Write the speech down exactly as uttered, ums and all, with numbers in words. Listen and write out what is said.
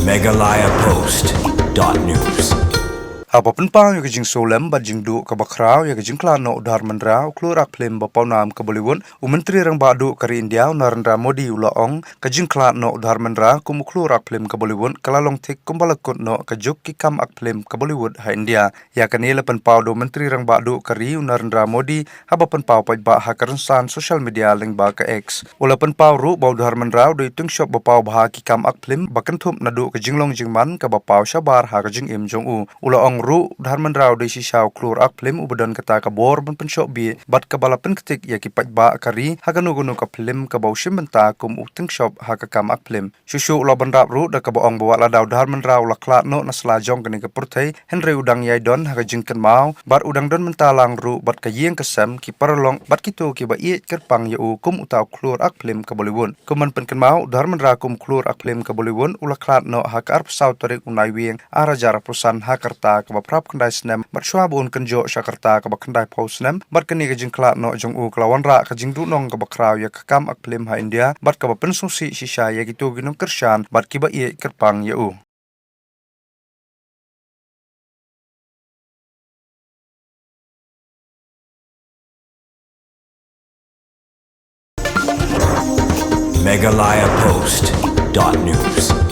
Meghalaya Post dot news. Haba pynpaw ïa ka jingsulem bad jingduh kaba khraw ïa ka jingkhlad noh u Dharmendra, u khlur ak phlim ba pawnam ka Bollywood, u Myntri Rangbah Duh ka ri India u Narendra Modi u la ong, ka jingkhlad noh u Dharmendra kum u khlur ak phlim ka Bollywood ka la long thik kumba la kut noh ka juk ki kam ak phlim ka Bollywood ha India. Ïa kane la pynpaw da u Myntri Rangbah Duh ka ri u Narendra Modi haba pynpaw paidbah ha ka rynsan social media lyngba ka X. U la pynpaw ruh ba u Dharmendra u dei u tyngshop ba paw bha ki kam ak phlim ba kynthup naduh ka jinglong jingman kaba paw shabar ha ka jingim jong u. U la ong ruh u Dharmendra u dei shisha u khlur ak phlim uba don kata ka bor ban pynshoh bieit bad kaba la pynktik ïa ki paidbah ka ri ha kano kano ka phlim kaba u shim bynta kum u tyngshop ha ka kam ak phlim. Shuh shuh u la bynrap ruh da kaba ong ba wat lada u Dharmendra u la khlad noh na sla jong kane ka pyrthei, hynrei u dang ïai don ha ka jingkynmaw bad u dang don bynta lang ruh bad ka ïing ka sem, ki paralok bad kito kiba ïeit kyrpang ïa u kum uta u khlur ak phlim ka Bollywood. Kum ban pynkynmaw, u Dharmendra kum u khlur ak phlim ka Bollywood u la khlad noh ha ka arphew saw tarik u Naiwieng ar hajar arphew san ha ka rta kaba phra phew khyndai snem, bad shuwa ba un kynjoh sha ka rta kaba khyndai phew snem, bad kane ka jingkhlad noh jong u ka la wanrah ka jingduhnong kaba khraw ïa ka kam ak phlim ha India bad kaba pynsngewsih shisha ïa kito ki nongkyrshan bad kiba ïeit kyrpang ïa u. Meghalaya Post dot news.